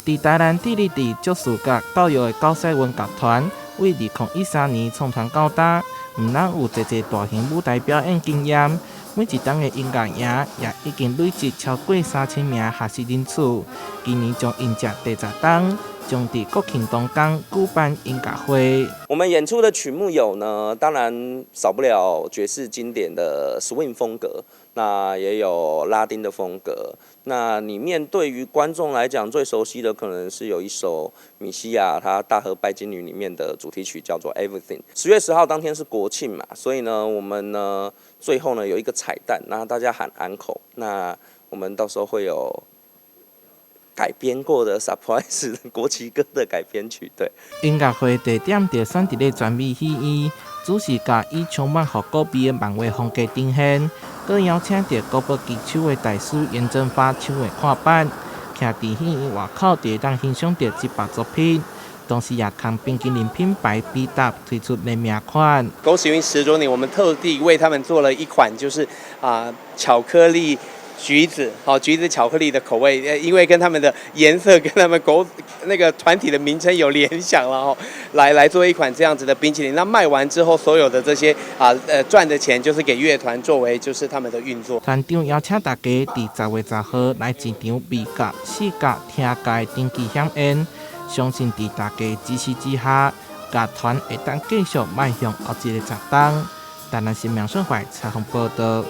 佇台南致力佇爵士佮教育的九賽音樂團，為2013年創團到今，毋但有濟濟大型舞台表演經驗，每一冬的音樂營也已經累積超過3000名學習人次。今年將迎接第10冬，將佇國慶當天舉辦音樂會。我們演出的曲目有呢，當然少不了爵士經典的 swing 風格，那也有拉丁的風格。那裡面對於觀眾來講最熟悉的，可能是有一首米西亞他《大和拜金女》裡面的主題曲，叫做 Everything。10月10號當天是國慶嘛，所以呢，我們呢最後呢有一個彩蛋，那大家喊安可，那我們到時候會有改編過的 surprise 國旗歌的改編曲，對。音樂會地點就選佇咧全美戲院，主視覺以充滿復古味的漫畫風格呈現，閣邀請著國寶級手繪大師顏振發手繪看板，徛佇戲院外口就會當欣賞著這幅作品。同時也共冰淇淋品牌比達推出聯名款。狗屎運10週年，我們特地為他們做了一款，就是啊巧克力橘子，好橘子巧克力的口味，因為跟他們的顏色跟他們狗那個團體的名稱有聯想了哦，來做一款這樣子的冰淇淋。那賣完之後，所有的這些賺的錢，就是給樂團作為就是他們的運作。團長邀請大家佇10月10號來一場味覺、視覺、聽覺的頂級饗宴，相信佇大家支持之下，樂團會當繼續邁向後一个10冬。台南新聞新聞採訪報道。